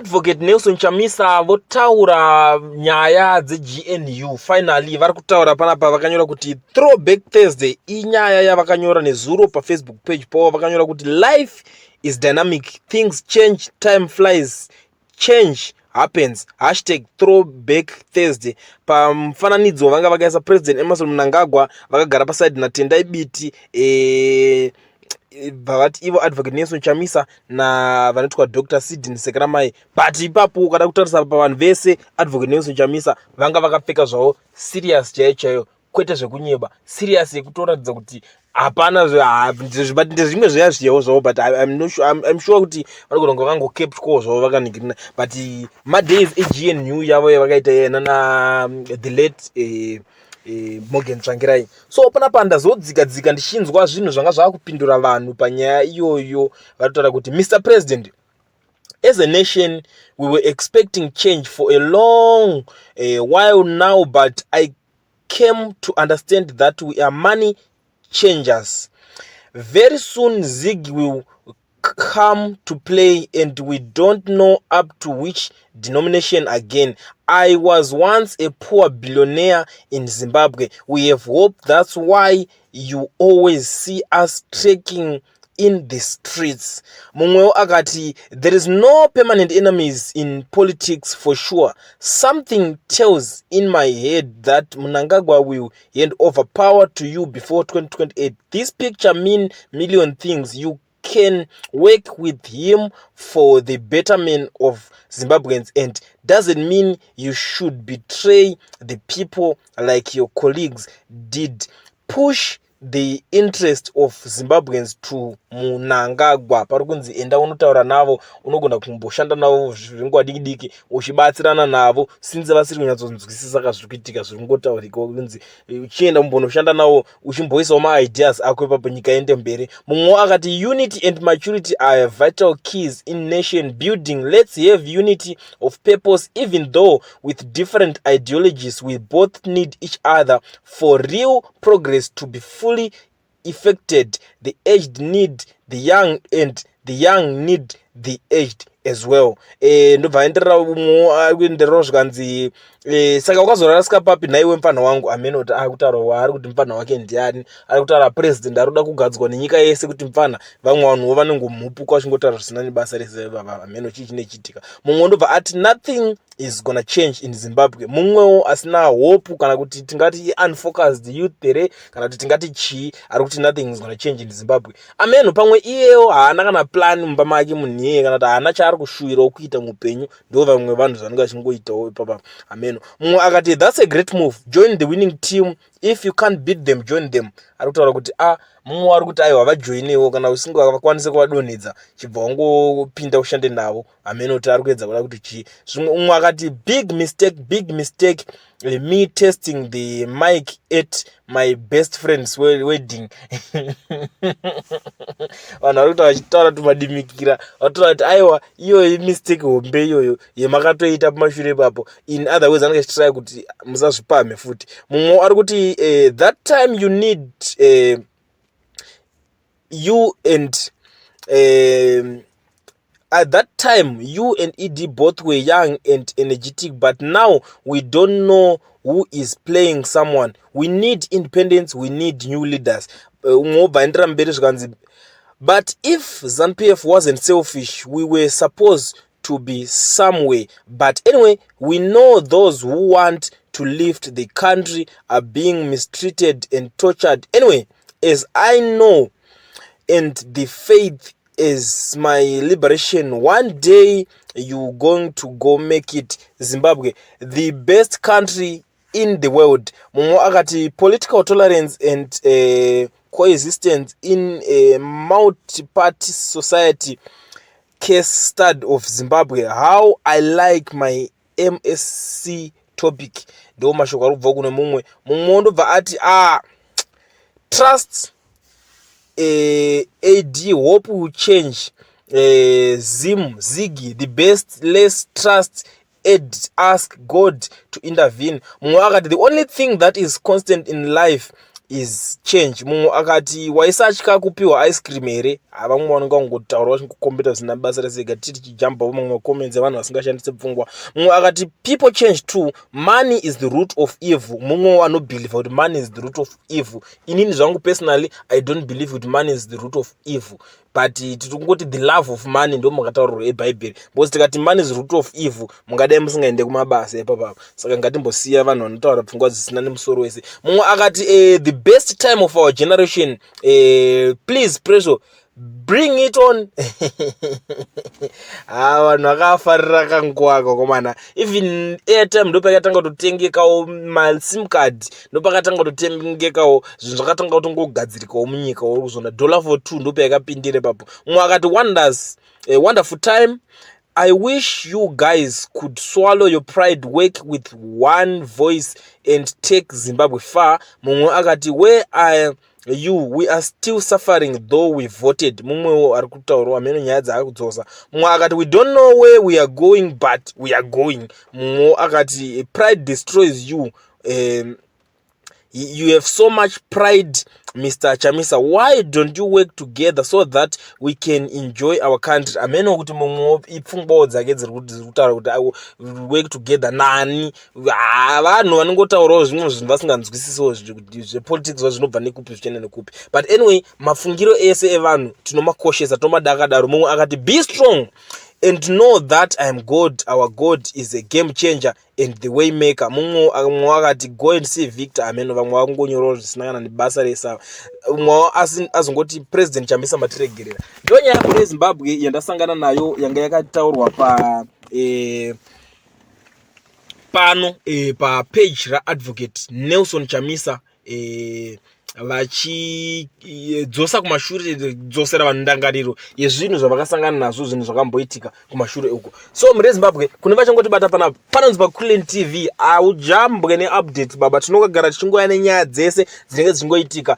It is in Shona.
Advocate Nelson Chamisa votaura nyaya dzeGNU. Finally vari kutaura panapa, vakanyora kuti "Throwback Thursday". Inyaya yavakanyora nezuro paFacebook page pavo. Vakanyora kuti, "Life is dynamic, things change, time flies, change happens, #ThrowbackThursday." Pamufananidzo vanga vakaisa President Emmerson Mnangagwa vakagara paside naTendai Biti. Bva vati ivo Advocate Nelson Chamisa navanotwa Dr Sydney Sekeramai. But ipapo ukada kutarisa pavanhu vese, Advocate Nelson Chamisa vanga vakapfeka zvavo serious chaiyo chaiyo, kwete zvekunyeba, serious yekutoratidza kuti hapana, but ndezvimwe zviya zviyawo zvavo. But I'm sure kuti vanogona kunge vakangokeptwawo zvavo vakaningirina. But madays eGNU yavo yavakaita nana the late Morgan Tsvangirai. So panapa ndazodzika dzika ndichinzwa zvinhu zvanga zvakupindura vanhu panyaya iyoyo. Vatotaura kuti, "Mr President, as a nation we were expecting change for a long while now, but I came to understand that we are money changers. Very soon ZiG will come to play and we don't know up to which denomination again. I was once a poor billionaire in Zimbabwe. We have hope. That's why you always see us trekking in the streets." Mumwewo akati, "There is no permanent enemies in politics for sure. Something tells in my head that Mnangagwa will hand over power to you before 2028. This picture mean million things. You can work with him for the betterment of Zimbabweans and doesn't mean you should betray the people like your colleagues did. Push the interest of Zimbabweans to Mnangagwa." Pari kunzi enda unotaura navo, unogona kumboshanda navo zvenguva diki diki uchibatsirana navo, since vasiri kunyatsonzwisisa ka zviri kuitika, zviri kungotaurika. Kunzi uchienda kumbonoshanda navo, uchimboisawo maideas ako ipapo, nyika iende mberi. Mumwewo akati, "Unity and maturity are vital keys in nation building. Let's have unity of purpose even though with different ideologies. We both need each other for real progress to be fully affected. The aged need the young and the young need the aged as well." Ndobva aenderera, umwewo akuendererawo zvikanzi, "Saka ukazorasika papi nhaiwe mufana wangu?" Amene kuti akutaura ari kuti mufana wake ndiani? Ari kutaura president ari kuda kugadzwa nenyika yese kuti mufana. Vamwe vanhuwo vanongomhupuka vachingotaura zvisina nebasa rese. Amene chii chinechiitika? Mumwe ndobva ati, "Nothing is gonna change in Zimbabwe." Mumwewo asina hope, kana kuti tingati unfocused youth here, kana kuti tingati chii, ari kuti, "Nothing is gonna change in Zimbabwe." Ameno pamwe iyewo haana kana plan mumba make munhu iyeye, kana kuti haana chaari kushuvirawo kuita muupenyu. Ndo vamwe vanhu zvanenge vachingoitawo ipapa, ameno. Mumwe akati, "That's a great move. Join the winning team. If you can't beat them, join them." Ari kutaura kuti a mumwe ari kuti aiwa, vajoinewo, kana usingavakwanise kuvadonhedza, chibva wangopinda ushande navo. Hameno kuti ari kuedza kuda kuti chii zvimwe. Umwe akati, "Big mistake, big mistake. Me testing the mic at my best friend's wedding." Vanhu vari kuita vachitaura tumadimikira, vataura kuti aiwa, iyoyo imistake hombe iyoyo yemakatoita pamashure ipapo. In other words, anenge achitry kuti musazvipamhe futi. Mumwe ari kuti, "That time you need you and at that time you and ED both were young and energetic, but now we don't know who is playing someone. We need independence, we need new leaders." Umwe wobva aendera mberi zvikanzi, "But if ZANU PF wasn't selfish, we were supposed to be somewhere. But anyway, we know those who want to lift the country are being mistreated and tortured. Anyway, as I know and the faith is my liberation, one day you going to go make it Zimbabwe the best country in the world." Mumwe akati, "Political tolerance and coexistence in a multi-party society, case study of Zimbabwe. How I like my MSc topic." Ndo mashoko ari kubva kune mumwe. Mumwe ndobva ati, "Ah, trust ad hope will change Zim ZiG the best. Less trust and ask God to intervene." Mumwe akati, "The only thing that is constant in life Is change. Mumwe akati, "Waisatya kupiwa ice cream here?" Havamwe vanonga vangotaura vachingokombeta zvisina basa resega. Tichijamba mamwe macomments evanhu vasingashandise pfungwa. Mumwe akati, "People change too. Money is the root of evil." Mumwe anobelieva kuti money is the root of evil. Inini zvangu personally, I don't believe kuti money is the root of evil, but tiri kungoti the love of money, ndo makataurirwa ebhaibheri, because tikati money is root of evil, mungadai musingaende kumabasa ipapapa. Saka ngatimbosiya vanhu vanotaura pfungwa dzisina nemusoro wese. Mumwe akati, "The best time of our generation. Please pressure, bring it on." Ha, vanhu vakafarira kanguva kakomana. Even airtime ndopakatanga kutotengekawo, masim card ndopakatanga kutotengekawo, zvinhu zvakatanga kutongogadzirikawo munyika. Uri kuzona dollar for two ndopayakapindira ipapo. Mumwe akati, "Wonders, a wonderful time. I wish you guys could swallow your pride, work with one voice and take Zimbabwe far." Mumwe akati, "Where are you? We are still suffering though we voted." Mumwewo ari kutaurawo ameno nyaya dzaakudzosa. Mumwe akati, "We don't know where we are going, but we are going." Mumwewo akati, "Pride destroys you. You have so much pride, Mr Chamisa. Why don't you work together so that we can enjoy our country?" Ameno kuti mumwewo ipfungwawo dzake dziri kutaura kuti work together nani. Vanhu vanongotaurawo zvimwe zvinhu vasinganzwisisiwo zvepolitics, zvinobva nekupi, zvichienda nekupi. But anyway, mafungiro ese evanhu tinomakoshesa, tinomada akadaro. Mumwe akati, "Be strong and know that I am God. Our God is a game changer and the way maker." Mumwe akati, "Go and see Victor." Ameno vamwe vakungonyorawo zvisina kana nebasa resava. Mumwe azongoti, "President Chamisa, matiregerera." Ndo nyaya mhuri yeZimbabwe yandasangana nayo, yanga yakataurwa pa pano papage raAdvocate Nelson Chamisa, vachidzosa kumashure, dzosera vanhu ndangariro yezvinhu zvavakasangana nazvo, zvinhu zvakamboitika kumashure uko. So mhuri yeZimbabwe, kune vachangotibata panapa, panonzi paCulen TV. Aujambwe neupdate baba, tinongagara tichingouya nenyaya dzese dzinenge dzichingoitika.